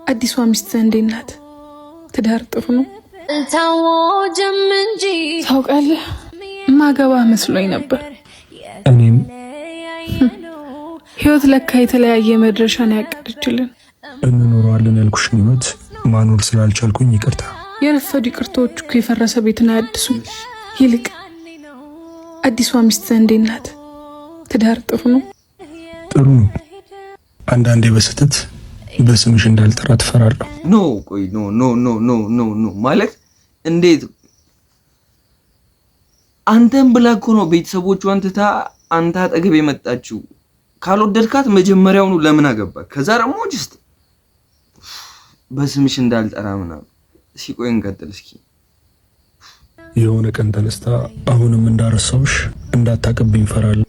አዲሷ ሚስትህ እንዴት ናት? ትዳር ጥሩ ነው? አልታወጀም እንጂ። ታውቃለህ፣ ማገባ መስሎኝ ነበር። እኔም። ህይወት ለካ የተለያየ መድረሻን ያቀደችልን። እንኖረዋለን ያልኩሽን ህይወት ማኖር ስላልቻልኩኝ ይቅርታ። የረፈዱ ይቅርታዎች እኮ የፈረሰ ቤትን አያድሱም። ይልቅ አዲሷ ሚስትህ እንዴት ናት? ትዳር ጥሩ ነው? ጥሩ ነው። አንዳንዴ በስህተት በስምሽ እንዳልጠራ ትፈራለሁ። No፣ ቆይ፣ no, no, no, no, no, no። ማለት እንዴት? አንተን ብላ እኮ ነው ቤተሰቦቿን ትታ አንተ አጠገብ የመጣችው። ካልወደድካት መጀመሪያውኑ ለምን አገባ? ከዛ ደግሞ just በስምሽ እንዳልጠራ ምናምን። እስኪ ቆይ እንቀጥል እስኪ። የሆነ ቀን ተነስታ አሁንም እንዳረሳውሽ እንዳታቅብኝ እፈራለሁ።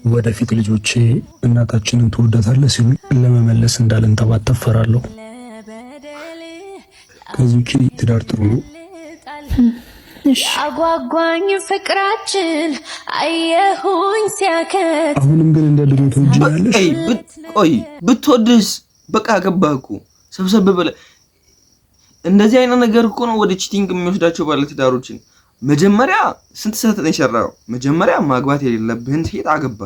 ወደፊት ልጆቼ እናታችንን ትወዳታለህ ሲሉ ለመመለስ እንዳልንተባተብ እፈራለሁ። ከዚህ ውጪ ትዳር ጥሩ ነው። አጓጓኝ ፍቅራችን አየሁኝ ሲያከት። አሁንም ግን እንደ ድሮ ትወጂኛለሽ? ቆይ፣ ብትወድስ? በቃ አገባህ እኮ፣ ሰብሰብ ብለህ። እንደዚህ አይነት ነገር እኮ ነው ወደ cheating የሚወስዳቸው ባለትዳሮችን። መጀመሪያ ስንት ስህተት ነው የሰራው? መጀመሪያ ማግባት የሌለብህን ሴት አገባ።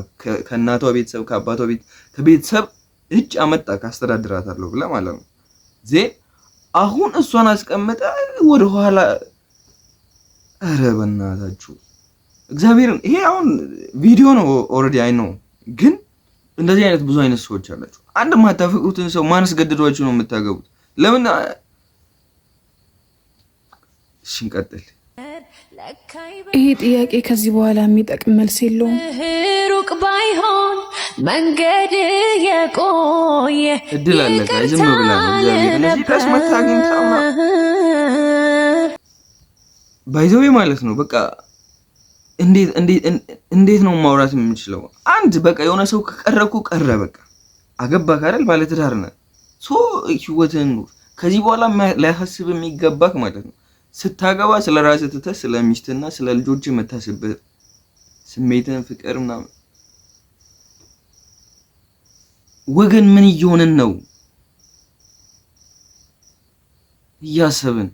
ከእናቷ ቤተሰብ፣ ከአባቷ ቤት፣ ከቤተሰብ እጅ አመጣ፣ ካስተዳድራታለሁ ብለህ ማለት ነው። Then አሁን እሷን አስቀምጠ ወደ ኋላ፣ ኧረ በእናታችሁ እግዚአብሔርን፣ ይሄ አሁን ቪዲዮ ነው already፣ I know፣ ግን እንደዚህ አይነት ብዙ አይነት ሰዎች አላችሁ። አንድ የማታፈቅሩትን ሰው ማን አስገድዷችሁ ነው የምታገቡት? ለምን? እሺ እንቀጥል። ይሄ ጥያቄ ከዚህ በኋላ የሚጠቅም መልስ የለውም። ሩቅ ባይሆን መንገድ የቆየ እድል አለ፣ ዝም ብላ ነው፣ እግዚአብሔር እዚህ ድረስ መታ አግኝታ by the way ማለት ነው። በቃ እንዴት ነው ማውራት የምንችለው? አንድ በቃ የሆነ ሰው ከቀረኩ ቀረ፣ በቃ አገባ ካረል ባለትዳር ነህ፣ so ህይወትህን ኑር። ከዚህ በኋላ ሊያሳስብ የሚገባክ ማለት ነው ስታገባ ስለ ራስህ ትተህ ስለ ሚስትና ስለ ልጆች የምታስብበት ስሜትን፣ ፍቅር ምናምን። ወገን ምን እየሆንን ነው? እያሰብን